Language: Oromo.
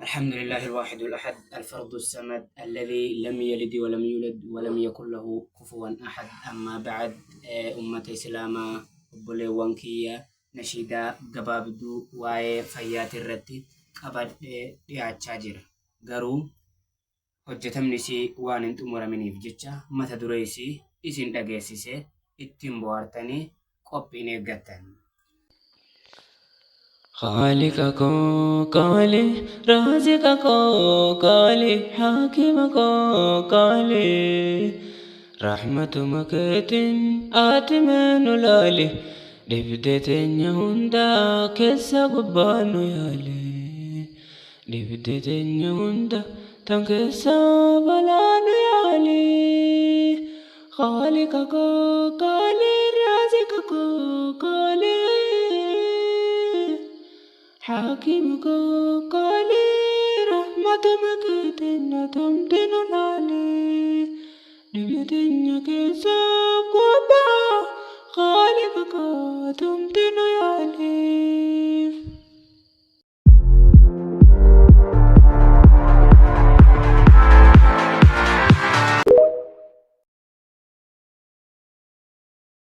الحمد لله الواحد الأحد الفرد الصمد الذي لم يلد ولم يولد ولم يكن له كفوا أحد. أما بعد، أمة إسلاما، obboleewwan kiyya, nashiidaa gabaabduu waa'ee fayyaati irratti qabadhee dhiyaachaa jira. Garuu hojjetamni isii waan hin xumuraminiif jecha mata duree isii isin dhageessisee ittiin bohaartanii qophiin eeggattan. خالق koo qaali، رازق koo qaali، حاكم koo qaali، رحمتuma keetiin ati mee nu laali، dhibdee teenya hunda keessa gubbaa nu yaali، dhibdee teenya hunda tan keessa balaa nu yaali. خالق koo qaali، رازق koo qaali، حاكم koo qaali، رحمتuma keetiin atumti nu laali، dhibdee teenya keessa gubbaa خالق koo atumti nu